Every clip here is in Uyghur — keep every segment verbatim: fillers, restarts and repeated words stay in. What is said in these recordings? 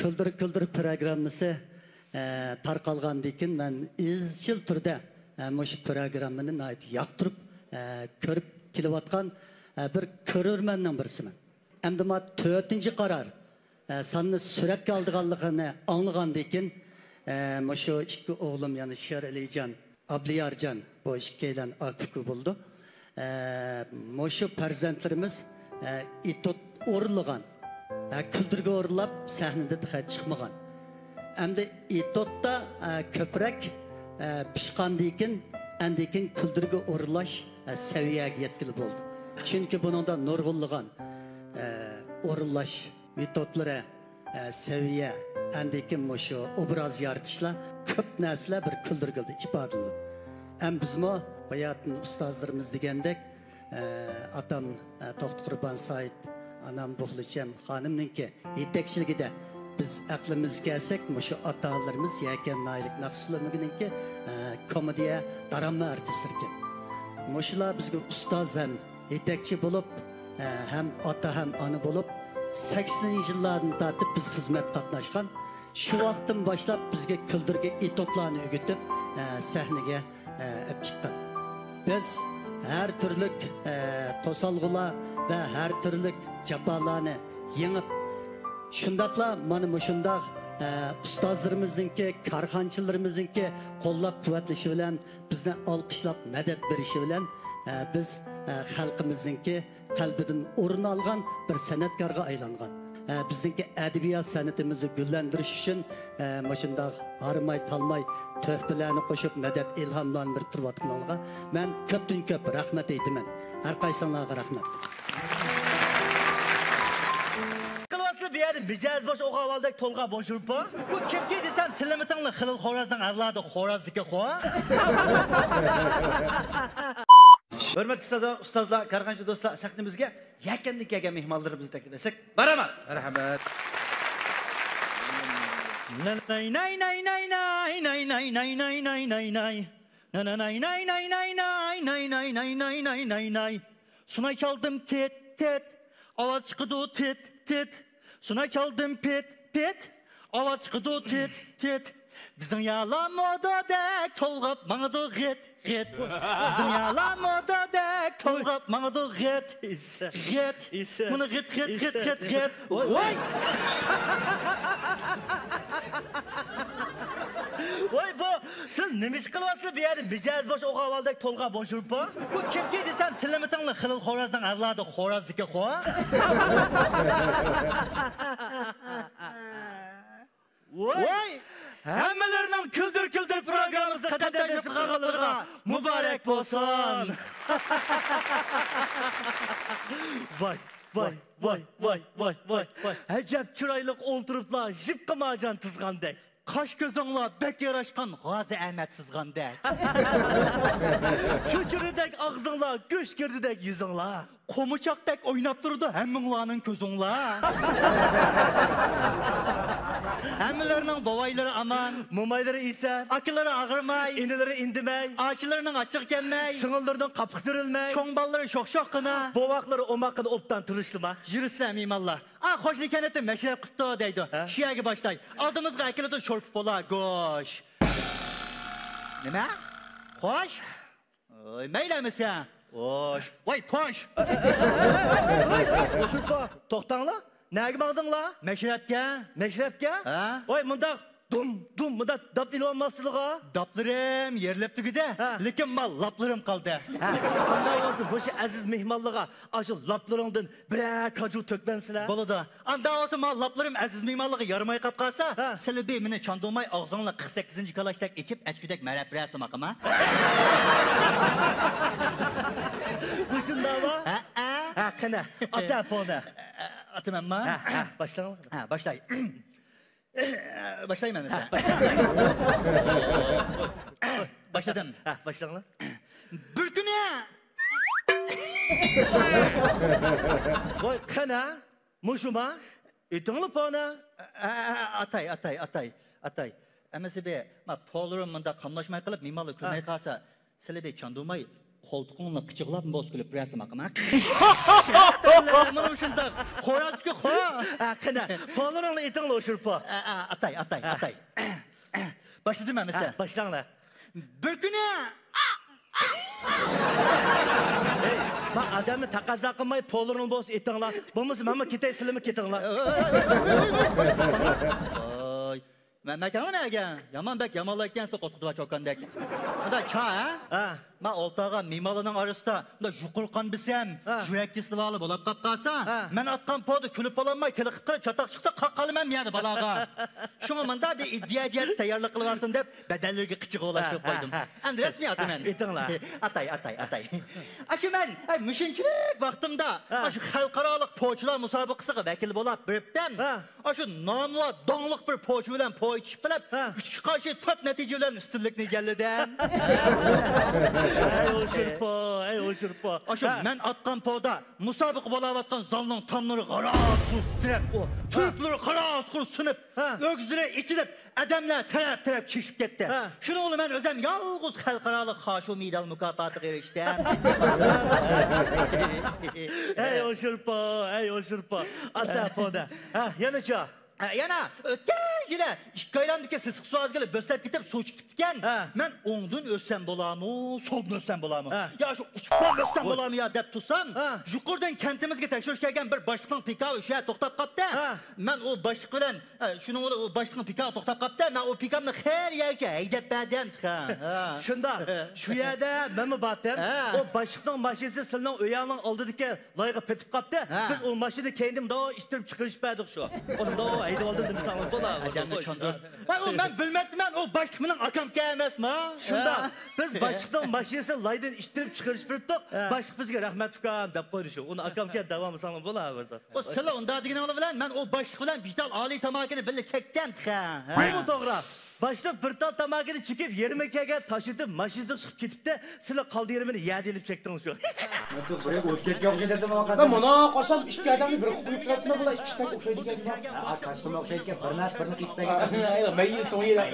كۈلدۈر كۈلدۈر پروگراممىسى، ئە، تارقالغاندىن كېيىن مەن ئىزچىل تۈردە، ئە، مۇشۇ پروگراممىنى ناھايىتى ياقتۇرۇپ، ئە، كۆرۈپ كېلىۋاتقان، ئە، بىر كۆرۈرمەننىڭ بىرسىمەن. ئەمدى ما تۆتىنچى قارار، ئە، ساننى سۈرەتكە ئالىدىغانلىقىنى ئاڭلىغاندىن كېيىن، ئە، مۇشۇ ئىككى ئوغلۇم، يەنى شېرئەلىجان، ئابلىيارجان، بۇ ئىككىيلەن ئاكا-ئۇكا بولىدۇ. ئە، مۇشۇ پەرزەنتلىرىمىز، ئە، ئېتوت ئورۇنلىغان، ئە، كۈلدۈرگە ئورۇنلاپ سەھنىدە تېخى چىقمىغان. ئەمدى ئېتوتتا، ئە، كۆپرەك، ئە، پىشقاندىن كېيىن، ئاندىن كېيىن كۈلدۈرگە ئورۇنلاش، ئە، سەۋىيەگە يەتكىلى بولدى. چۈنكى بۇنىڭدا نۇرغۇنلىغان، ئە، ئورۇنلاش مېتودلىرى، ئە، سەۋىيە، ئاندىن كېيىن مۇشۇ ئوبراز يارىتىشلار، كۆپ نەرسىلەر بىر كۈلدۈرگىلدە ئىپادىلىنىدۇ. ھەم بىزمۇ باياتىن ئۇستازلىرىمىز دېگەندەك، ئە، ئاتام، ئە، توختى قۇربان سايىت، ئانام بۇغلىچەم خانىمنىڭكى يېتەكچىلىكىدە بىز ئەقلىمىزگە كەلسەك، مۇشۇ ئاتا-ئانىلىرىمىز يەكەن ناھىيەلىك مەخسۇس ئۆمىكىنىڭكى، ئە، كومېدىيە دارامە ئارتىسلىرىكەن. مۇشۇلار بىزگە ئۇستاز ھەم يېتەكچى بولۇپ، ئە، ھەم ئاتا ھەم ئانا بولۇپ، سەكسىنىنچى يىللاردىن تارتىپ بىز خىزمەت قاتناشقان. شۇ ۋاقىتتىن باشلاپ بىزگە كۈلدۈرگە ئېتوتلارنى ئۆگىتىپ، ئە، سەھنىگە، ئە، ئېلىپ چىققان. بىز ھەر تۈرلۈك، ئە، توسالغۇلار ۋە ھەر تۈرلۈك جاپالارنى يېڭىپ، شۇنداقلا مانا مۇشۇنداق، ئە، ئۇستازلىرىمىزنىڭكى، كارخانىچىلىرىمىزنىڭكى قوللاپ-قۇۋۋەتلىشى بىلەن، بىزنى ئالقىشلاپ مەدەت بېرىشى بىلەن، ئە، بىز، ئە، خەلقىمىزنىڭكى قەلبىدىن ئورۇن ئالغان بىر سەنئەتكارغا ئايلانغان. ئە، بىزنىڭكى ئەدەبىيات سەنئىتىمىزنى گۈللەندۈرۈش ئۈچۈن، ئە، مۇشۇنداق ھارماي-تالماي تۆھپىلەرنى قوشۇپ، مەدەت، ئىلھاملارنى بېرىپ تۇرۇۋاتقىنىڭلارغا مەن كۆپتىن كۆپ رەھمەت ئېيتىمەن. ھەر قايسىڭلارغا رەھمەت. قىلىۋاتسىلە بۇ يەردە مىجەز بوش ئوغاۋالدەك تولغا بوشۇرۇپا. بۇ كىمكى دېسەم، سىلىمىتىڭلار خېلىل خورازنىڭ ئەۋلادى خورازدىكى خو. ھۆرمەتلىك ئۇستازلار، ئۇستازلار، كارخانىچى دوستلار، سەھنىمىزگە يەكەندىن كەلگەن مېھمانلىرىمىزنى تەكلىپ ئەتسەك، بارامەن. مەرھەمەت. ناي ناي ناي ناي ناي ناي ناي ناي ناي ناي ناي ناي ناي. نانا ناي ناي ناي ناي ناي ناي ناي ناي ناي ناي ناي ناي. سۇناي چالدىم تىت تىت، ئاۋاز چىقىدۇ تىت تىت. سۇناي چالدىم پىت پىت، ئاۋاز چىقىدۇ تىت تىت. بىزنىڭ يالام مودادەك تولغاپ ماڭىدۇ غىت غىت. بىزنىڭ يالام مودادەك تولغاپ ماڭىدۇ غىت غىت. مانا غىت غىت غىت غىت غىت. ۋاي! ۋاي، بۇ سىز نېمە ئىش قىلىۋاتىسىلەر بۇ يەردە؟ مىجەز بوش ئوغاۋالدەك تولغا بوشۇرۇپا. بۇ كىمكى دېسەم، سىلىمىتىڭلار خېلىل خورازنىڭ ئەۋلادى خورازدىكى خو. ۋاي! ھەممىلىرىنىڭ كۈلدۈر كۈلدۈر پروگراممىسىغا قەدەم تەشرىپ قىلغانلىرىغا مۇبارەك بولسۇن! ۋاي، ۋاي، ۋاي، ۋاي، ۋاي، ۋاي، ۋاي. ئەجەب چىرايلىق ئولتۇرۇپلا يىپقا مارجان تىزغاندەك. قاش كۆزۈڭلار بەك ياراشقان غازى ئەمەت سىزغاندەك. چۆچۈرىدەك ئاغزىڭلار، گۆش گىردىدەك يۈزۈڭلار. قومۇچاقتەك ئويناپ تۇرىدۇ ھەممىڭلارنىڭ كۆزۈڭلار. ھەممىلىرىنىڭ بوۋايلىرى ئامان، مومايلىرى ئېسەر، ئاكىلىرى ئاغرىماي، ئىنىلىرى ئىندىمەي، ئاچىلىرىنىڭ ئاچچىقى كەلمەي، سىڭىللىرىنىڭ قاپىقى تۈرۈلمەي، چوڭ بالىلىرى شوخ-شوخقىنا، بوۋاقلىرى ئوماققىنا ئوبدان تىنچلىما. يۈرسىلە مېھمانلار. ئا، قوشنا كەنتتە مەشرەپ قىپتۇ دەيدۇ. ھە؟ شۇ يەرگە باشلاي. ئالدىمىزغا ئەكېلىدۇ شورپا پولا، گۆش. نېمە؟ خوش؟ ۋاي، مەيلى ئەمىسە. خوش. ۋاي، پوش. ۋاي، مۇشۇلپا، توختاڭلار. نەگە ماڭدىڭلار؟ مەشرەپكە. مەشرەپكە؟ ھە؟ ۋاي، مۇنداق دۇم، دۇم، مۇنداق داپ ئېلىۋالماسلىغا. داپلىرىم يېرىلىپ تۈگىدى، ھە. لېكىن ما لاپلىرىم قالدى. ھە. ئانداق بولسا، مۇشۇ ئەزىز مېھمانلارغا ئاشۇ لاپلىرىڭدىن بىرەر كاجۇ تۆكمەمسىلەر؟ بولىدۇ. ئاندا بولسا، ما لاپلىرىم ئەزىز مېھمانلارغا يارىماي قاپ قالسا، ھە. سىلى بى مېنى چاندۇرماي، ئاغزىڭلار قىرىق سەككىزىنچى كالاشتەك ئېچىپ، ئەچكۈدەك مەرەپ بېرەرسىلە ماقىما. بۇ شۇنداقمۇ؟ ھە، ھە. ھە، قېنى، ئاتا پونى. ئاتىمەنما؟ ھە، ھە، باشلاڭلار. ھە، باشلاي. باشلايمەن دېسە. ھە، باشلاڭ. باشلىدىم. ھە، باشلاڭلار. بىر كۈنى. ۋاي، قېنى؟ مۇشۇما؟ ئېتىڭلار پونا. ئە، ئە، ئە، ئاتاي، ئاتاي، ئاتاي، ئاتاي. ئەمەسە بى، ما پولىرىم مۇنداق قاملاشماي قېلىپ، مېھمانلار كۆرمەي ھە. قالسا، سىلى بى چاندۇرماي، قولتۇقۇڭنى قىچىغلاپ بوز كۈلۈپ بېرەرسەن ماقىما. مانا شۇنداق. خورازكى خو. ھە، قېنى، پولىرىڭنى ئېتىڭلا ئوشۇرۇپ. ھە، ھە، ئاتاي، ئاتاي، ھە. ئاتاي. باشلىدىم ھەممىسى. ھە، باشلاڭلار. بىر كۈنى. ھەي، ما ئادەمنى تەقەززا قىلماي پولىرىڭنى بولسا ئېتىڭلار. بولمىسا مەنمۇ كېتەي، سىلىمۇ كېتىڭلار. ۋاي. مەن مەكەڭ نەگە؟ يامان بەك يامانلايدىكەنسىز قوسۇقتىۋا چوكاندەك. مۇندا چا، ھە؟ ھە. مەن ئولتۇرغان مېھمانلارنىڭ ئارىسىدا مۇندا يۇقىرى قان بېسىم، ھە. يۈرەك كېسىلى بارلار بولاپ قاپ قالسا، ھە. مەن ئاتقان پودا كۈلۈپ بولالماي تېلىقىپ قېلىپ چاتاق چىقسا قاق قالىمەن يەردە بالاغا. شۇڭا مۇندا بىر ئىدىيە جەھەتتە تەييارلىق قىلىۋالسۇن دەپ بەدەنلىرىگە قىچىغۇ ئولاشتۇرۇپ ھە، ھە، قويدۇم. ھە. ئەمدى رەسمىي ئاتىمەن. ئېيتىڭلار. ئاتاي، ئاتاي، ئاتاي. ئاشۇ مەن، ئەي، مۇشۇنچىلىك ۋاقتىمدا ھە. ئاشۇ خەلقئارالىق پوچىلار مۇسابىقىسىغا ۋەكىل بولاپ بېرىپتىم. ھە. ئاشۇ نامى بار داڭلىق بىر پوچى بىلەن پوي چۈشۈپ قېلىپ، ھە. ئۈچكە قارشى تۆت نەتىجە بىلەن ئۈستۈنلۈكنى ئىگىلىدىم. ئەي ئوشۇرپا، ئەي ئوشۇرپا. ئاشۇ ھە. مەن ئاتقان پودا مۇسابىقە بولاۋاتقان زالنىڭ تاملىرى غاراز تىترەپ، ئۇ ھە. تۈركلىرى غاراز سۇنۇپ، ھە. ئۆگزىلىرى ئېچىلىپ، ئادەملەر تەرەپ-تەرەپ چىشىپ كەتتى. ھە. شۇنىڭ بىلەن مەن ئۆزۈم يالغۇز خەلقئارالىق خاشۇ مېدال مۇكاپاتىغا ئېرىشتىم. ئەي ئوشۇرپا، ئەي ئوشۇرپا. ئاتا پودا. ھە، يەنىچۇ؟ ھە، يەنە ئۆتكەن يىلى ئىككى ئايلاندىكى سېسىق سۇ ئازگىلى بۆسلەپ كېتىپ سۇ چىقىپ كەتكەن. ھە. مەن ئوڭدىن ئۆتسەم بولامۇ، سولدىن ئۆتسەم بولامۇ؟ ھە. يا شۇ ئۇچۇپ ئۆتسەم ۋوي. بولامۇ يا دەپ تۇرسام، ھە. يۇقىرىدىن كەنتىمىزگە تەكشۈرۈشكە كەلگەن بىر باشلىقنىڭ پىكاپى شۇ يەردە توختاپ قاپتۇ. ھە. مەن ئۇ باشلىق بىلەن ئە، شۇنىڭ بىلەن ئۇ باشلىقنىڭ پىكاپى توختاپ قاپتۇ. مەن ئۇ پىكاپنى خېلى يەرگىچە ھەيدەپ بەردىم تېخى. ھە. شۇنداق. شۇ يەردە مەنمۇ بارتىم. ھە. ئۇ باشلىقنىڭ ماشىنىسى سىلىنىڭ ئۆيۈڭنىڭ ئالدىدىكى لايغا پېتىپ قاپتۇ. ھە. بىز ئۇ ماشىنىنى كەينىدىن مۇنداق ئىتتىرىپ چىقىرىپ بەردۇق شۇ. ئۇنى مۇنداق ھەيدىۋالدىم دېمىسەڭلار بولا. ئادەمنى چاندۇرۇپ. ھە، ئۇ مەن بىلمەپتىمەن، ئۇ باشلىق مېنىڭ ئاكامكەن ئەمەسمۇ؟ شۇنداق. ھە. بىز باشلىقنىڭ ماشىنىسىنى لايدىن ئىتتىرىپ چىقىرىپ بېرىپتۇق. ھە. باشلىق بىزگە رەھمەت ئۇكام دەپ قويدى شۇ. ئۇنى ئاكامكەن دەۋالمىساڭلار بولا بىر. ئۇ سىلە ئۇنداق دېگىنىڭلار بىلەن مەن ئۇ باشلىق بىلەن بىر تال ئالىي تاماكىنى بىللە چەككەن تېخى. ھە. بۇمۇ توغرا. باشلىق بىر تال تاماكىنى چېكىپ، يېرىمى كەلگەن تاشلىتىپ، ماشىنىسىغا چىقىپ كېتىپتى. سىلە قالدى يېرىمىنى يەدە ئېلىپ چەكتىڭىز شۇ. بىرى ئۆتۈپ كەتكەن ئوخشايدۇ دەپ ماڭا قارىسام، ئىككى ئادەمنى بىر قويۇپ تۇرۇپتىمەن، بۇلار ئىككىسى بەك ئوخشايدىكەن. ھە، كاستىمۇ ئوخشايدىكەن، بىر نەرسە بىرنى قېتىپ بەرگەن. مەيىن سوڭى دەپ.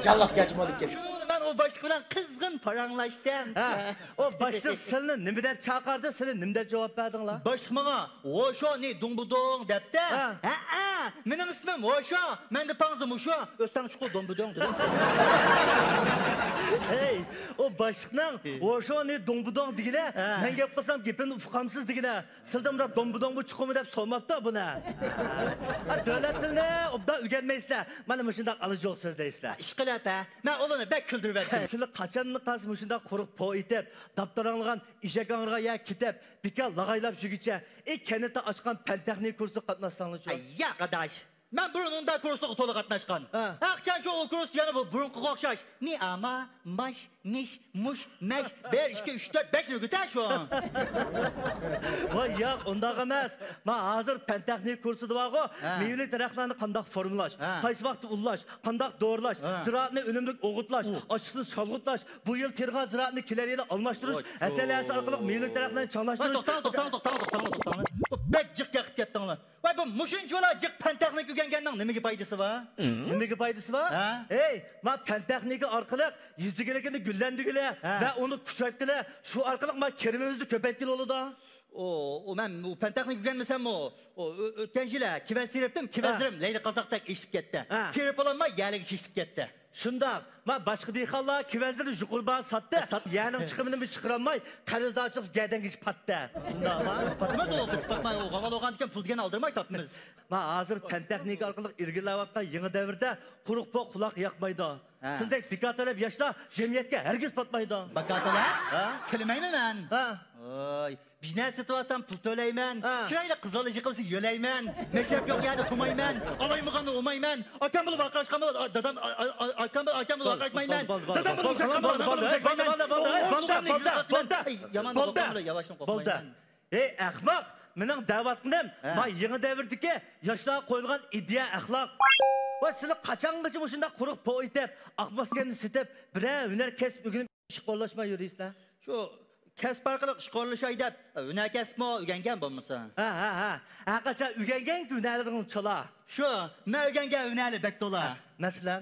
جانلىق كەچمىدىكەن. مەن ئۇ باشلىق بىلەن قىزغىن پاراڭلاشتىم. ھە. ئۇ باشلىق سىلىنى نېمە دەپ چاقىردى، سىلى نېمە دەپ جاۋاب بەردىڭلار؟ باشلىق ماڭا «ۋوشۇ نى دۇڭبۇدۇڭ» دەپتۇ. ھە. ھەئە، مېنىڭ ئىسمىم ۋوشۇ، مەندە پاڭزى مۇشۇ، ئۆستەڭ چوقۇ دۇڭبۇدۇڭ دېدى. ھەي، ئۇ باشلىقنىڭ ھە. «ۋوشۇ نى دۇڭبۇدۇڭ» دېگىنى، ھە. مەن گەپ قىلسام گېپىمنى ئۇقامسىز دېگىنى. سىلىدە مۇنداق دۇڭبۇدۇڭمۇ چوقۇممۇ دەپ سورىماپتۇ بۇنى. ھە، دۆلەت تىلىنى ئوبدان ئۆگەنمەيسىلەر. مانا مۇشۇنداق ئالا جوق سۆزلەيسىلەر. ئىشقىلىپ ھە، مەن ئۇلارنى بەك كۈلدۈرۈۋەتتىم. سىلى قاچاننى قالسا مۇشۇنداق قۇرۇق پو ئېتىپ، داپتاراڭلىغان ئېشەك ئاڭرىغان يەرگە كېتىپ، بىكار لاغايلاپ يۈرگۈچە، ئى كەنتتە ئاچقان پەن تەخنىك كۇرسىغا قاتناشساڭلىچۇ؟ ئەي ياق ئاداش، مەن بۇرۇن ئۇنداق كۇرسىغا تولا قاتناشقان. ھە. ھەقچان شۇ ئۇ كۇرستا يەنە بۇ بۇرۇنقىغا ئوخشاش مى ئاما، ماش، مىش، مۇش، مەش، بىر، ئىككى، ئۈچ، تۆت، بەش مۆگۈت ھە شۇ. ۋاي ياق، ئۇنداق ئەمەس. مەن ھازىر پەن تېخنىك كۇرسىدا بارغۇ، ھە. مېۋىلىك دەرەخلەرنى قانداق فورمىلاش، ھە. قايسى ۋاقىتتا ئۇللاش، قانداق دورىلاش، ھە. زىرائەتنى ئۈنۈملۈك ئوغۇتلاش، ئۇ. ئاشلىقنى شالغۇتلاش، بۇ يىل تېرىغان زىرائەتنى كېلەر يىلى ئالماشتۇرۇش، ھەسەل ھەسە ئارقىلىق مېۋىلىك دەرەخلەرنى چاڭلاشتۇرۇش. توختاڭ، توختاڭ، توختاڭ، توختاڭ، توختاڭ. بۇ بەك جىق قېقىپ كەتتىڭلار. ۋاي، بۇ مۇشۇنچىۋالا جىق پەن تېخنىك ئۆگەنگەننىڭ نېمىگە پايدىسى بار؟ نېمىگە پايدىسى بار؟ ھە؟ ھەي، ما پەن تېخنىكا ئارقىلىق يېزا ئىگىلىكىنى گۈللەندۈرگىلى ھە. ۋە ئۇنى كۈچەيتكىلى، شۇ ئارقىلىق ما كىرىمىمىزنى كۆپەيتكىلى بولىدۇ. ئۇ، ئۇ مەن ئۇ پەن تېخنىك ئۆگەنمىسەممۇ، ئۇ، ئۆ-، ئۆتكەن يىلى كېۋەز تېرىپتىم، ھە. كېۋەزلىرىم لەيلى قازاقتەك ئېشىپ كەتتى. ھە. تېرىپ بولالماي يەرلىككە شىشلىپ كەتتى. شۇنداق. ما باشقا دېھقانلار كېۋەزلىرىنى يۇقىرى باھاغا ساتتى. ھە، سات-، يەرنىڭ چىقىمىنىمۇ چىقىرالماي، قەرزدارچىلىق گەدەنگىچە پاتتى. شۇنداقما؟ پاتىمىز ئۇ، پاتماي، ئۇ غاۋا بولغاندىكىن پۇل دېگەننى ئالدىرماي تاپىمىز. ما ھازىر پەن تېخنىكا ئارقىلىق ئىلگىرىلەۋاتقان يېڭى دەۋردە قۇرۇق پو قۇلاق ياقمايدۇ. ھە. سىلدەك بىكار تەلەپ ياشلار جەمئىيەتكە ھەرگىز پاتمايدۇ. بىكار تەلەپ؟ ھە؟ تىلىمەيمەن مەن. ھە. ۋاي، بىر نەرسە سېتىۋالسام پۇل تۆلەيمەن. ھە. چىرايلىق قىزلارلا يىقىلسا يۆلەيمەن. مەشرەپ يوق يەردە تۇرمايمەن. ئالايمىغاننى ئۇرمايمەن. ئاكام بىلەن ۋارقىراشقان بىلەن، ئا-، دادام، ئا-، ئا-، ئا-، ئاكام بىلەن ئاچام بىلەن ۋارقىراشمايمەن. دادام بىلەن ئۇرۇشاشقان بىلەن ئانام بىلەن ئۇرۇشاشمايمەن. ئوغلۇمنى ئىزدەپ قىلىمەن. يامان بولدى. ياۋاشتىن قورقمايمەن. ھەي ئەخمەق، مېنىڭ دەۋاتقىنىم، ھە. ما يېڭى دەۋردىكى ياشلارغا قويۇلغان ئىدىيە ئەخلاق. ۋاي، سىلى قاچانغىچە مۇشۇنداق قۇرۇق پو ئېتىپ، ئاق ماسكىنى سېتىپ، بىرەر ھۈنەر كەسىپ ئۆگىنىپ ئىشقا ئورۇنلاشماي يۈرىسىلەر؟ شۇ كەسىپ ئارقىلىق ئىشقا ئورۇنلىشاي دەپ، ھۈنەر كەسىپمۇ ئۆگەنگەن بولمىسا. ھە، ھە، ھە. ھەر قاچان ئۆگەنگەنكى ھۈنەرلىرىڭ چالا. شۇ، مەن ئۆگەنگەن ھۈنەرلەر بەك تولا. ھە، مەسىلەن؟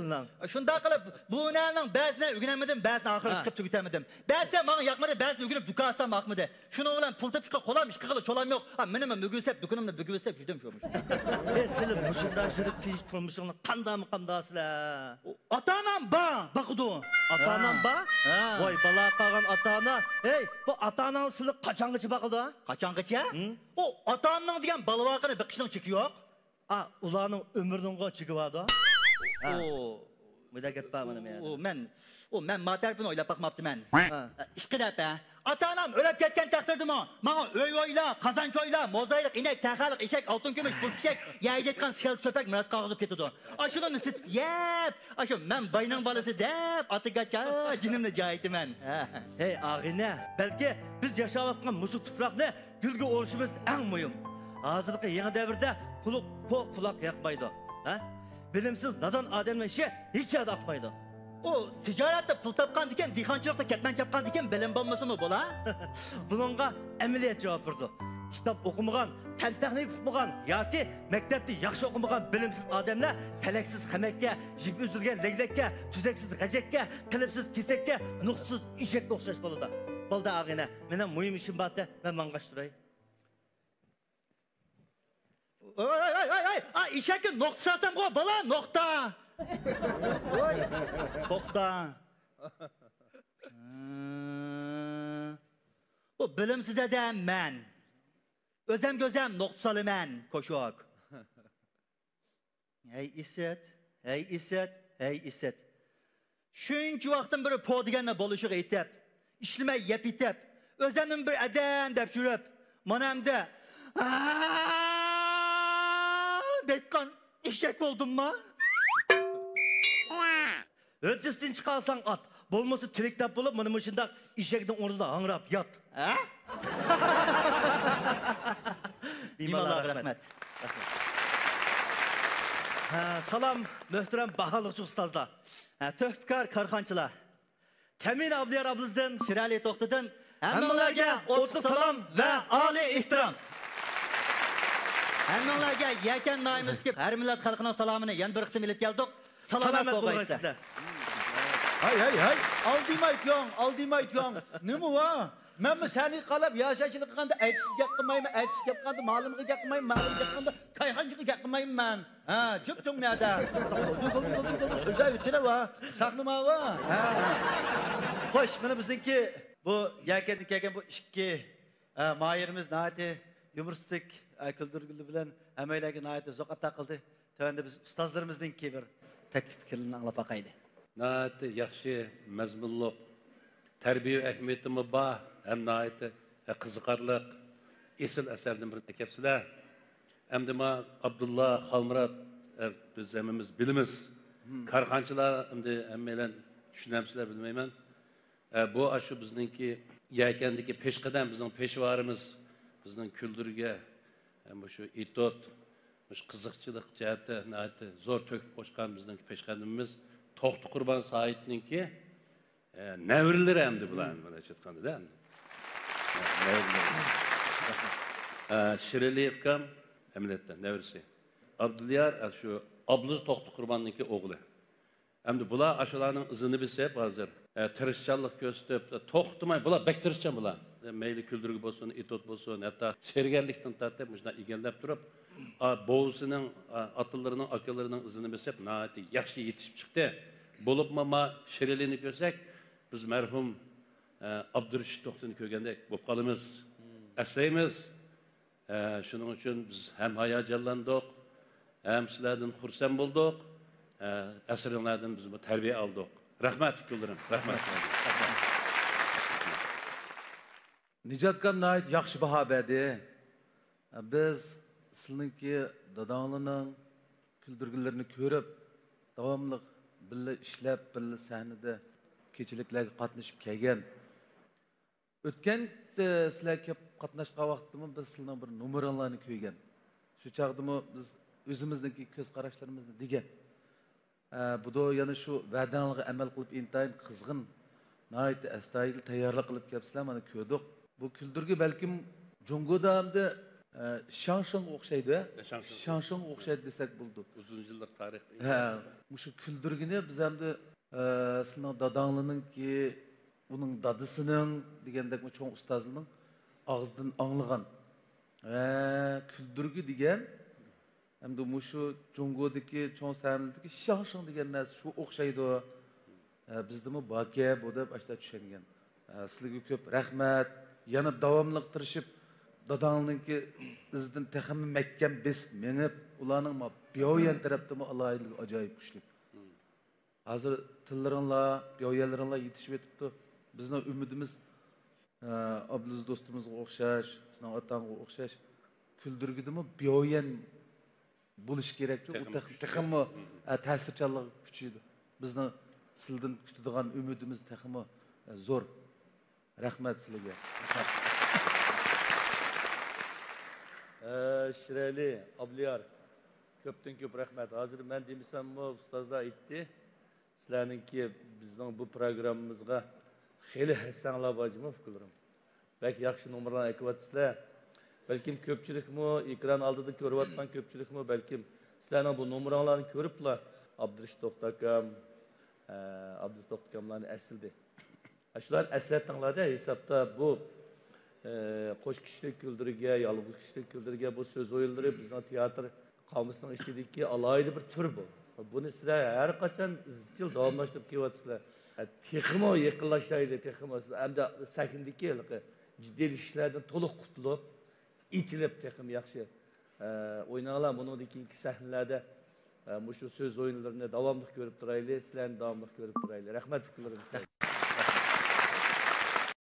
سىلىنىڭ. شۇنداق قىلىپ، بۇ ھۈنەرنىڭ بەزىنى ئۆگىنەلمىدىم، بەزىنى ئاخىرى ھە. چىقىپ تۈگىتەلمىدىم. بەزىسى ماڭا ياقمىدى، بەزىنى ئۆگىنىپ دۇكان ئاچسام ئاقمىدى. شۇنىڭ بىلەن پۇل تېپىشقا قولام، ئىشقا قىلغىلى چولام يوق. ھا، مېنىمۇ مۈگۈنسەپ، دۇكىنىمنى بۈگۈنسەپ يۈردۈم شۇ مۇشۇ. ئى، سىلى مۇشۇنداق يۈرۈپ كېلىش تۇرمۇشۇڭنى قانداقمۇ قانداقسىلەر؟ ئاتا-ئانام بار، باقىدۇ. ئاتا-ئانام ھە. بار؟ ھە. ۋاي، بالا قالغان ئاتا-ئانا. ھەي، بۇ ئاتا-ئاناڭ سىلى قاچانغىچە باقىدۇ؟ قاچانغىچە؟ ھىم؟ ئۇ ئاتا-ئانىنىڭ دېگەن بالىۋاقىنى بېقىشنىڭ چېكى يوق. ئا، ئۇلارنىڭ ئۆمرىنىڭغۇ چېكى باردا. ھە. ئۇ، مۇنداق گەپ بار مانا مەن. ئۇ، مەن، ئۇ، مەن ما تەرىپىنى ئويلاپ باقماپتىمەن. ھە. ئىشقىلىپ، ھە. ئاتا-ئانام ئۆلۈپ كەتكەن تەقدىردىمۇ ماڭا ئۆي ئويلا، قازانچا ئويلا، موزايلىق ئىنەك، تەخەلىق ئېشەك، ئالتۇن كۈمۈش، پۇل پىشەك، يەيدىغان سېلىق سۆپەك مىراس قالغۇزۇپ كېتىدۇ. ئاشۇلارنى سېتىپ يەپ، ئاشۇ مەن باينىڭ بالىسى دەپ ئاتىگاچا جېنىمنى جايىتىمەن. ھە. ھەي ئاغىنە، بەلكى بىز ياشاۋاتقان مۇشۇ تۇپراقنى گۈلگە ئورىشىمىز ئەڭ مۇھىم. ھازىرقى يېڭى دەۋردە قۇلۇق پوق قۇلاق ياقمايدۇ. ھە؟ بىلىمسىز، نادان ئادەمنىڭ ئىشى ھېچ يەردە ئاقمايدۇ. ئۇ تىجارەتتە پۇل تاپقاندىكىن، دېھقانچىلىقتا كەتمەن چاپقاندىكىن بىلىم بولمىسىمۇ بولا؟ بۇنىڭغا ئەمەلىيەت جاۋاب بېرىدۇ. كىتاب ئوقۇمىغان، پەن-تېخنىكا ئوقۇمىغان ياكى مەكتەپتە ياخشى ئوقۇمىغان بىلىمسىز ئادەملەر پەلەكسىز خەمەككە، يىپى ئۈزۈلگەن لەگلەككە، تۈزەكسىز غەجەككە، قېلىپسىز كېسەككە، نۇقتىسىز ئېشەككە ئوخشاش بولىدۇ. بولدى ئاغىنە، مېنىڭ مۇھىم ئىشىم بارتى، مەن ماڭغاچ تۇراي. ۋاي، ۋاي، ۋاي، ۋاي، ۋاي! ئا، ئېشەككە نۇقتا سالسامغۇ، بالا، نۇقتا! ۋاي، توختا. ھە. بۇ بىلىمسىز ئادەم مەن. ئۆزەمگە ئۆزەم نۇقتا سالىمەن، كوشوك. ھەي ئىسىت، ھەي ئىسىت، ھەي ئىسىت. شۇنچە ۋاقىتتىن بېرى پو دېگەننى بولۇشىغا ئېيتىپ، ئىشلىمەي يەپ يېتىپ، ئۆزەمنىمۇ بىر ئادەم دەپ يۈرۈپ، مانا ئەمدى «ھا» دەيدىغان ئېشەك بولدۇمما؟ ھۆددىسىدىن چىقارساڭ ئات، بولمىسا تىرىك دەپ بولۇپ، مانا مۇشۇنداق ئېشەكنىڭ ئورنىدا ھاڭراپ يات. ھە؟ بىمالال رەھمەت. ھە، سالام، مۆھتەرەم باھالىقچى ئۇستازلار. ھە، تۆھپىكار كارخانىچىلار. تەمىنە ئابلىيار ئابلىزدىن. شىرئەلى توختىدىن. ھەممىڭلارگە ئوتلۇق سالام ۋە ئالىي ئېھتىرام. ھەممىڭلارگە يەكەن ناھىيەمىزدىكى ھەر مىللەت خەلقىنىڭ سالامىنى يەنە بىر قېتىم ئېلىپ كەلدۇق. سالامەت بولغايسىلەر. ھەي، ھەي، ھەي، ئالدىماي تۇياڭ، ئالدىماي تۇياڭ. نېمە ۋا؟ مەنمۇ سەھنىگە قاراپ ياشاشلا قىلغاندا ئەكسىگە گەپ قىلمايمەن، ئەكسىگە گەپ قىلغاندا مالىمغا گەپ قىلمايمەن، مالىمغا گەپ قىلغاندا كايخانىچىغا گەپ قىلمايمەن مەن. ھە، جۈپ تۈڭ نەدە؟ بولدى، بولدى، بولدى، بولدى، سۆزلەپ ئۆتكىنە ۋا. ساخنىما ۋا. ھە. خوش، مانا بىزنىڭكى بۇ يەكەندىن كەلگەن بۇ ئىككى، ھە، ماھىرىمىز ناھايىتى يۇمۇرىستىك، ھە، كۈلدۈرگۈلى بىلەن ھەممەيلەرگە ناھايىتى زوق ئاتا قىلدى. تۆۋەندە بىز ئۇستازلىرىمىزنىڭكى بىر تەكلىپ پىكىرلىرىنى ئاڭلاپ باقايلى. ناھايىتى ياخشى مەزمۇنلۇق، تەربىيە ئەھمىيىتىمۇ بار ھەم ناھايىتى قىزىقارلىق، ئېسىل ئەسەرنى بىر ئەكەپسىلەر. ئەمدى ما ئابدۇللا، خالمۇرات، ئە، بىز ھەممىمىز بىلىمىز. مم. كارخانىچىلار ئەمدى ھەممەيلەن چۈشىنەمسىلەر بىلمەيمەن. ئە، بۇ ئاشۇ بىزنىڭكى يەكەندىكى پېشقەدەم، بىزنىڭ پېشۋارىمىز، بىزنىڭ كۈلدۈرگە، ئە، مۇشۇ ئېتوت، مۇشۇ قىزىقچىلىق جەھەتتە ناھايىتى زور تۆھپە قوشقان بىزنىڭكى پېشقەدىمىمىز توختى قۇربان سايىتنىڭكى، ئە، نەۋرىلىرى ئەمدى بۇلار، مم. ئەمدى بۇلار ئېيتقاندا-دە ئەمدى. ئە، نەۋرىلىرى. ئە، شىرئەلى ئۇكام ئەمەلىيەتتە نەۋرىسى. ئابدۇليار، ئە، شۇ ئابلىز توختى قۇرباننىڭكى ئوغلى. ئەمدى بۇلار ئاشۇلارنىڭ ئىزىنى بېسىپ ھازىر، ئە، تىرىشچانلىق كۆرسىتىپ، توختىماي، بۇلار بەك تىرىشچان بۇلار. مەيلى كۈلدۈرگە بولسۇن، ئېتوت بولسۇن، ھەتتا سېرگەرلىكتىن تارتىپ مۇشۇنداق ئىگىلەپ تۇرۇپ، ئا، بوۋىسىنىڭ، ئا، ئاتىلىرىنىڭ، ئاكىلىرىنىڭ ئىزىنى بېسىپ ناھايىتى ياخشى يېتىشىپ چىقتى. بولۇپمۇ ما شىرئەلىنى كۆرسەك، بىز مەرھۇم، ئە، ئابدۇرېشىت توختىنى كۆرگەندەك بولۇپ قالىمىز. ئەسلەيمىز. ئە، شۇنىڭ ئۈچۈن بىز ھەم ھاياجانلاندۇق، ھەم سىلەردىن خۇرسەن بولدۇق. ئە، ئەسىرىڭلاردىن بىزمۇ تەربىيە ئالدۇق. رەھمەت، ئۇكىلىرىم، رەھمەت. نىجاتكام ناھايىتى ياخشى باھا بەردى. بىز سىلىنىڭكى داداڭلارنىڭ كۈلدۈرگىلىرىنى كۆرۈپ، داۋاملىق بىللە ئىشلەپ، بىللە سەھنىدە كېچىلىكلەرگە قاتنىشىپ كەلگەن. ئۆتكەن، ئە، سىلەر كېلىپ قاتناشقان ۋاقىتتىمۇ بىز سىلىنىڭ بىر نومۇرۇڭلارنى كۆرگەن. شۇ چاغدىمۇ بىز ئۆزىمىزنىڭكى كۆز قاراشلىرىمىزنى دېگەن. ئە، بۇدۇ يەنە شۇ ۋەدەڭلارغا ئەمەل قىلىپ، ئىنتايىن قىزغىن، ناھايىتى ئەستايىدىل تەييارلىق قىلىپ كەپسىلەر، مانا كۆردۇق. بۇ كۈلدۈرگە بەلكىم جۇڭگودا ئەمدى، ئە، شاڭشىڭغا ئوخشايدۇ، ھە؟ شاڭشىڭ. شاڭشىڭغا ئوخشايدۇ دېسەك بولىدۇ. ئۇزۇن يىللىق تارىخ. ھە، مۇشۇ كۈلدۈرگىنى بىز ئەمدى، ئە، سىلىنىڭ داداڭلىنىڭكى، ئۇنىڭ دادىسىنىڭ دېگەندەكمۇ چوڭ ئۇستازلىرىنىڭ ئاغزىدىن ئاڭلىغان. ھە، كۈلدۈرگە دېگەن ئەمدى مۇشۇ جۇڭگودىكى چوڭ سەھنىدىكى شاڭشىڭ دېگەن نەرسە شۇ ئوخشايدۇ. ئە، بىزدىمۇ باركەن بۇ دەپ ئاشتا چۈشەنگەن. ئە، سىلەرگە كۆپ رەھمەت. يەنە داۋاملىق تىرىشىپ، داداڭنىڭكى ئىزىدىن تېخىمۇ مەھكەم بېسىپ مېڭىپ، ئۇلارنىڭ ما بياۋيەن تەرەپتىمۇ ئالاھىدىلىكى ئاجايىپ كۈچلۈك. ھازىر تىللىرىڭلار، بياۋيەنلىرىڭلار يېتىشىۋېتىپتۇ. بىزنىڭ ئۈمىدىمىز، ئە، ئابلىز دوستىمىزغا ئوخشاش، سېنىڭ ئاتاڭغا ئوخشاش، كۈلدۈرگىدىمۇ بياۋيەن بولۇشى كېرەكچۇ. ئۇ تېخىمۇ تېخ-، كۈچلۈك. تېخىمۇ، ئە، تەسىرچانلىقى كۈچىيىدۇ. بىزنىڭ سىلىدىن كۈتىدىغان ئۈمىدىمىز تېخىمۇ، ئە، زور. رەھمەت سىلىگە. ئە، شىرئەلى، ئابلىيار، كۆپتىن كۆپ رەھمەت. ھازىر مەن دېمىسەممۇ ئۇستازلار ئېيتتى. سىلەرنىڭكى بىزنىڭ بۇ پروگراممىمىزغا خېلى ھەسسەڭلار بار جۇمۇ، ئۇكىلىرىم. بەك ياخشى نومۇرلارنى ئەكىۋاتىسىلەر. بەلكىم كۆپچىلىكمۇ، ئېكران ئالدىدا كۆرۈۋاتقان كۆپچىلىكمۇ بەلكىم سىلەرنىڭ بۇ نومۇرۇڭلارنى كۆرۈپلا، ئابدۇرېشىت توختى ئاكام، ئە، ئابدۇرېشىت توختى ئاكاملارنى ئەسلىدى. شۇلارنى ئەسلەتتىڭلار-دە، ھېسابتا بۇ، ئە، قوش كىشىلىك كۈلدۈرگە، يالغۇز كىشىلىك كۈلدۈرگە بۇ سۆز ئويۇنلىرى بىزنىڭ تىياتىر قامۇسىنىڭ ئىچىدىكى ئالاھىدە بىر تۈر بۇ. بۇنى سىلەر ھەر قاچان ئىزچىل داۋاملاشتۇرۇپ كېلىۋاتىسىلەر. تېخىمۇ يېقىنلاشايلى، تېخىمۇ. سىز ئەمدى سەھنىدىكى ھېلىقى جىددىيلىشىشلەردىن تولۇق قۇتۇلۇپ، ئېچىلىپ، تېخىمۇ ياخشى، ئە، ئويناڭلار. بۇنىڭدىن كېيىنكى سەھنىلەردە، ئە، مۇشۇ سۆز ئويۇنلىرىنى داۋاملىق كۆرۈپ تۇرايلى، سىلەرنى داۋاملىق كۆرۈپ تۇرايلى. رەھمەت، ئۇكىلىرىم.